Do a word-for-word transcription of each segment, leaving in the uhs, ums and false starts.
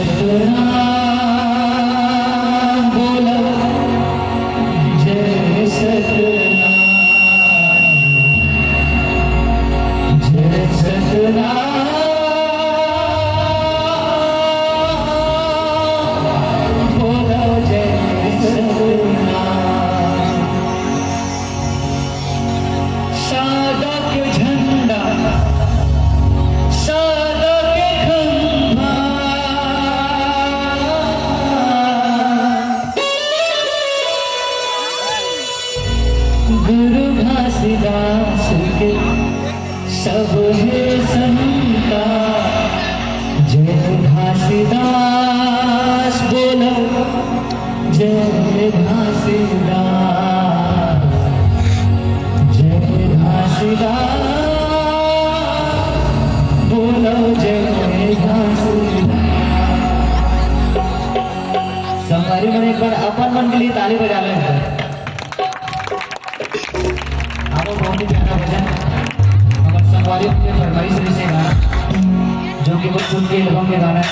सतनाम बोलो, जय सतनाम, जय सतनाम बोलो, जय सतनाम। सादा के झंडा, सादा के खंभा, गुरु घासीदास के सब हे संता। जय घासीदास बोलो, जय घासीदास, जय घासीदास, बोलो जय घासीदास। संगवारी मन एक बार अपन मन के लिए ताली बजा लें। आप बहुत ही प्यारा भजन, हमर संगवारी के फरमाइश रहिस हे गाना, जो कि वो खुद के एल्बम में गाना है।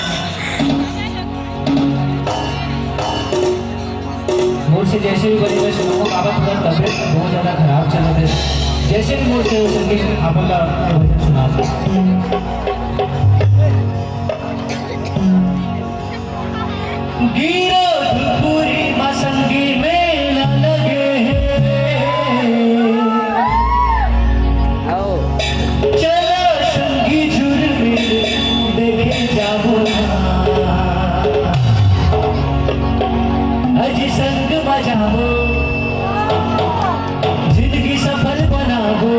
मोर से जैसे भी बने, मैं सुनाऊंगा। बाबा, थोड़ा तबीयत बहुत ज्यादा खराब चल रही है, जैसे भी मोर से हो सके, आप लोग का भजन सुना दो। गिरो धुपुरी मा संगी मेला लगे हे। चलो संगी झुरमिल देखे जाबो ना। अजी संग मा जाबो, जिंदगी सफल बनाबो।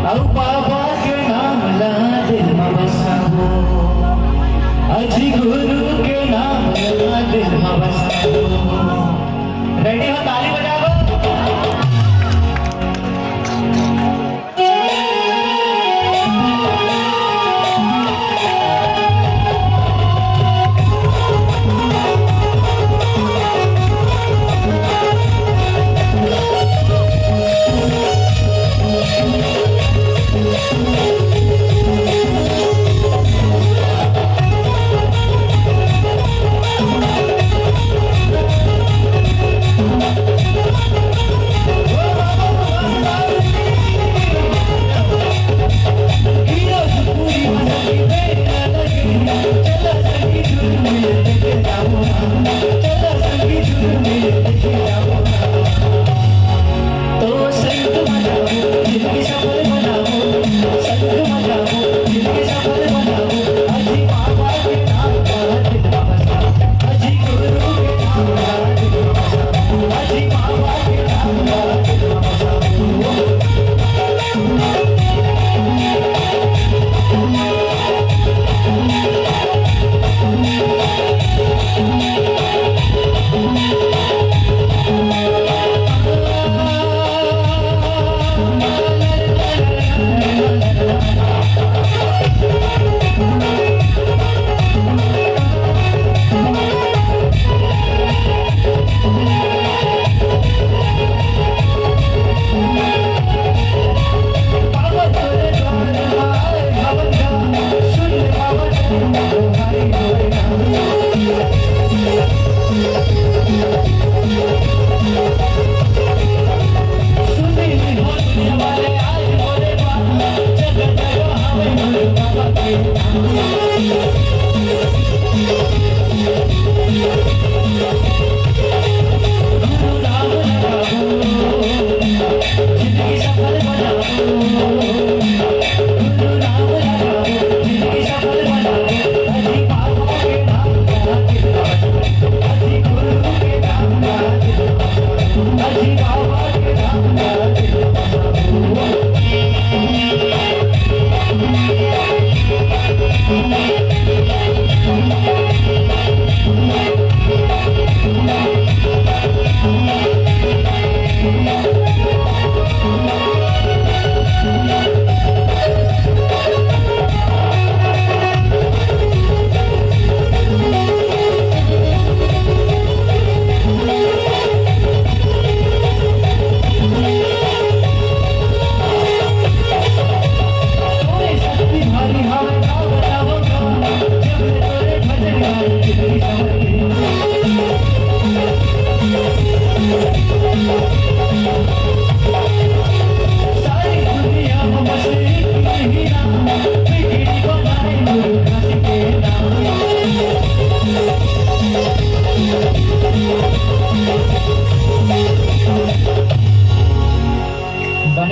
अउ बाबा के नाम ला दिल मा बसाबो, अजी गुरु के नाम ला दिल मा बसाबो। रेडी हो, ताली बजाबो।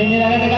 नहीं लगा देखा।